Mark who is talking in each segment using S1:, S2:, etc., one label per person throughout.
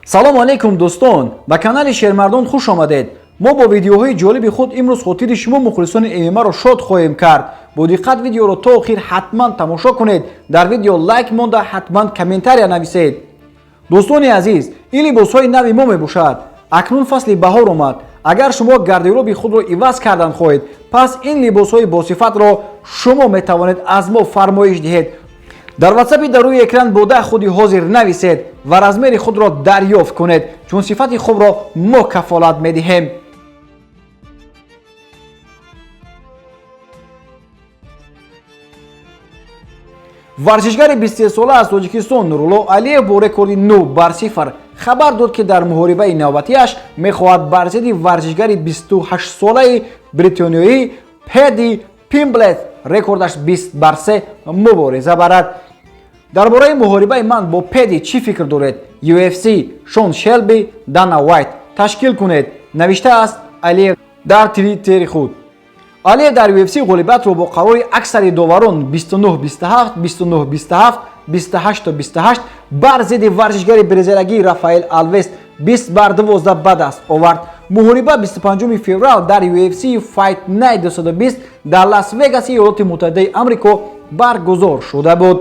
S1: Салому алейкум, дӯстон, ба канали Шермардон хуш омадед. Мо бо видеоҳои ҷолиби худ имрӯз хотири шумо, мухлисони ММА-ро, шод хоҳем кард. Бо диққат видеоро то охир ҳатман тамошо кунед, дар видео лайк монда, ҳатман комментария нависед. Дӯстони азиз, ин либосҳои нави мо мебошад. Акнун фасли баҳор омад. Агар шумо гардероби худро иваз кардан хоҳед, пас ин либосҳои босифатро шумо метавонед аз мо фармоиш диҳед. Дар ватсапи дар рӯи экран буда худи ҳозир нависед ва размери худро дарёфт кунед, чун сифати хубро мо кафолат медиҳем. Варзишгари 23сола аз Тоҷикистон Нурулло Алиев бо рекорди 9-0 хабар дод, ки дар муҳорибаи навбатиаш мехоҳад бар зидди варзишгари 28солаи бритониёӣ Педи Пимблет, рекордаш 20-3, мубориза барад. Дар бораи муҳорибаи ман бо Педи чӣ фикр доред? UFC, Шон Шелби, Дана Уайт, ташкил кунед, навиштааст Алиев дар твиттери худ. Алиев дар UFC ғолибиятро бо қарори аксари доварон 29-27, 29-27, 28-28 бар зидди варзишгари бразилагӣ Рафаэл Алвес 20-12 ба даст овард. Муҳориба 25 феврал дар UFC Fight Night 220 дар Лас Вегаси Иёлоти Муттаҳидаи Амрико баргузор шуда буд.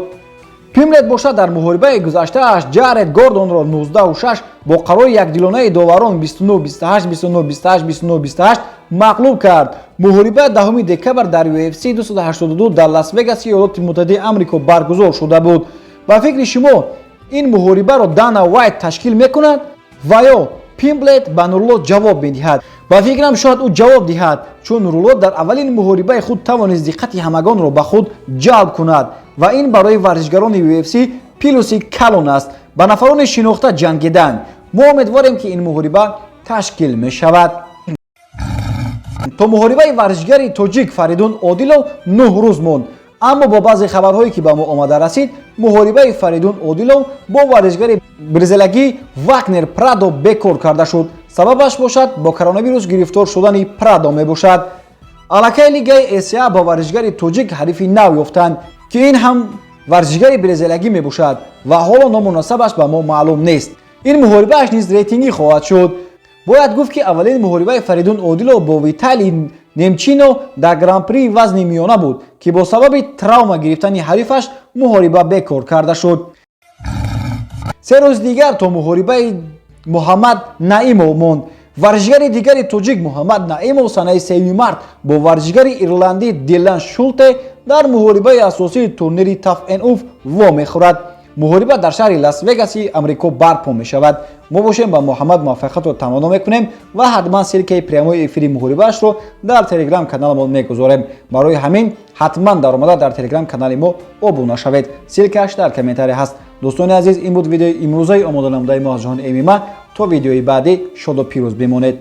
S1: Пимблет бошад, дар муҳорибаи гузаштааш Ҷаред Гордонро 19-6 бо қарори якдилонаи доварон 29-28, 29-28, 29-28 мағлуб кард. Муҳориба 10 декабр дар UFC 282 дар Лас Вегаси Иёлоти Муттаҳидаи Амрико баргузор шуда буд. Ба фикри шумо, ин муҳорибаро Дана Уайт ташкил мекунад ва ё Пимблет ба Нурулло ҷавоб медиҳад? Ба фикрам, шояд ӯ ҷавоб диҳад, чун Нурулло дар аввалин муҳорибаи худ тавонист диққати ҳамагонро ба худ ҷалб кунад ва ин барои варзишгарони UFC плюси калон аст, ба нафарони шинохта ҷангидан. Мо умедворем, ки ин муҳориба ташкил мешавад. То муҳорибаи варзишгари тоҷик Фаридун Одилов 9 рӯз монд, аммо бо баъзе хабарҳое, ки ба мо омада расид, муҳорибаи Фаридун Одилов бо варзишгари бразилагӣ Вагнер Прадо бекор карда шуд. Сабабаш бошад, бо коронавирус гирифтор шудани Прадо мебошад. Аллакай лигаи ACA ба варзишгари тоҷик ҳарифи нав ёфтанд, ки ин ҳам варзишгари бразилагӣ мебошад ва ҳоло ному насабаш ба мо маълум нест. Ин муҳорибааш низ рейтингӣ хоҳад шуд. Бояд гуфт, ки аввалин муҳорибаи Фаридун Одилов бо Виталий Немчинов дар гран-при вазни миёна буд, ки бо сабаби травма гирифтани ҳарифаш муҳориба бекор карда шуд. 3 рӯз дигар то муҳорибаи Муҳаммад Наимов монд. Варзишгари дигари тоҷик Муҳаммад Наимов санаи 3 март бо варзишгари ирландӣ Дилан Шулте дар муҳорибаи асосии турнири TUF НУФ вомехӯрад. Муҳориба дар шаҳри Лас Вегаси Амрико барпо мешавад. Мо бошем, ба Муҳаммад муваффақиятро таманно мекунем ва ҳатман ссылкаи прямой эфири муҳорибаашро дар Телеграм каналамон мегузорем. Барои ҳамин ҳатман даромада дар Телеграм канали мо обуна шавед, ссылкааш дар комментария ҳаст. Дӯстони азиз, ин буд видеои имрӯзаи омода намудаи мо аз ҷаҳони ММА. То видеои баъдӣ шоду пирӯз бимонед.